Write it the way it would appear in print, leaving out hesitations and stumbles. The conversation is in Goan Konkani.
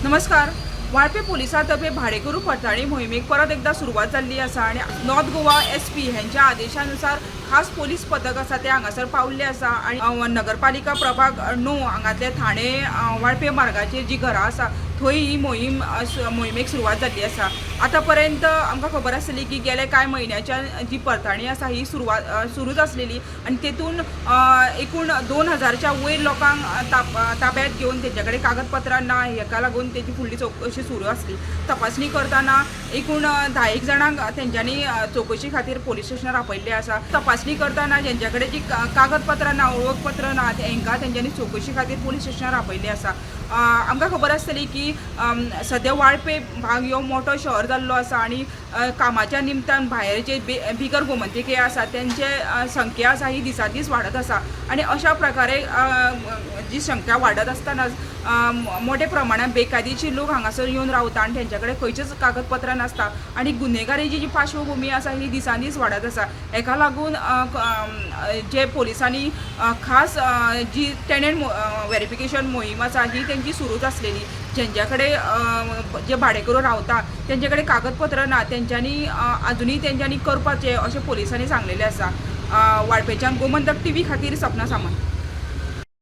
नमस्कार. वाळपे पोलिसां तर्फे भाडेकरू पडताळणी मोहिमेक परत एकदा सुरवात जाल्ली आसा आनी नॉर्थ गोवा एस पी हेंच्या आदेशानुसार खास पोलीस पथक आसा ते हांगासर पावल्ले आसा आनी नगरपालिका प्रभाग 9 हांगातले ठाणे वाळपे मार्गाचेर जी घरां आसा थंय ही मोहीम मोहिमेक सुरवात जाल्ली आसा. आतां पर्यंत आमकां खबर आसतली की गेले कांय म्हयन्याच्यान जी पडताळणी आसा ही सुरवात सुरूच आसलेली आनी तेतून एकूण 2000च्या वयर लोकांक ताब्यात घेवन तेंच्या कडेन कागदपत्रां ना हेका लागून तेजी फुडली चवकशी सुरू आसली. तपासणी करतना एकूण 10 एक जाणांक तेंच्यांनी चवकशी खातीर पोलीस स्टेशनार आपयल्ले आसा. तपासणी करतना जेंच्या कडेन जी कागदपत्रां ना, वळखपत्र ना, हेंकां तेंच्यांनी चवकशी खातीर पोलीस स्टेशनार आपयल्ले आसा. आमकां खबर आसतली की सद्या वाळपे भाग ह्यो मोठो शहर जाल्लो आसा आनी कामाच्या निमतान भायर जे बिगर गोमंतकीय आसा तेंचे संख्या आसा ही दिसान दीस वाडत आसा आनी अशा प्रकारे जी संख्या वाडत आसतना मोठे प्रमाणात बेकायदेशीर लोक हांगासर येवन रावता आनी तेंच्या कडेन खंयचेच कागदपत्रां नासता आनी गुन्हेगारीची जी पार्श्वभुमी आसा ही दिसान दीस वाडत आसा. हेका लागून जे पोलिसांनी खास जी टेनंट वेरिफिकेशन मोहीम आसा ही तेंची सुरूच आसलेली. जेंच्या कडेन जे भाडेकरू रावता तेंचे कडेन कागदपत्रां ना तेंच्यांनी आजुनूय तेंच्यांनी करपाचें अशें पोलिसांनी सांगलेलें आसा. वाळपेच्यान गोमंतक टीव्ही खातीर सपना सामंत.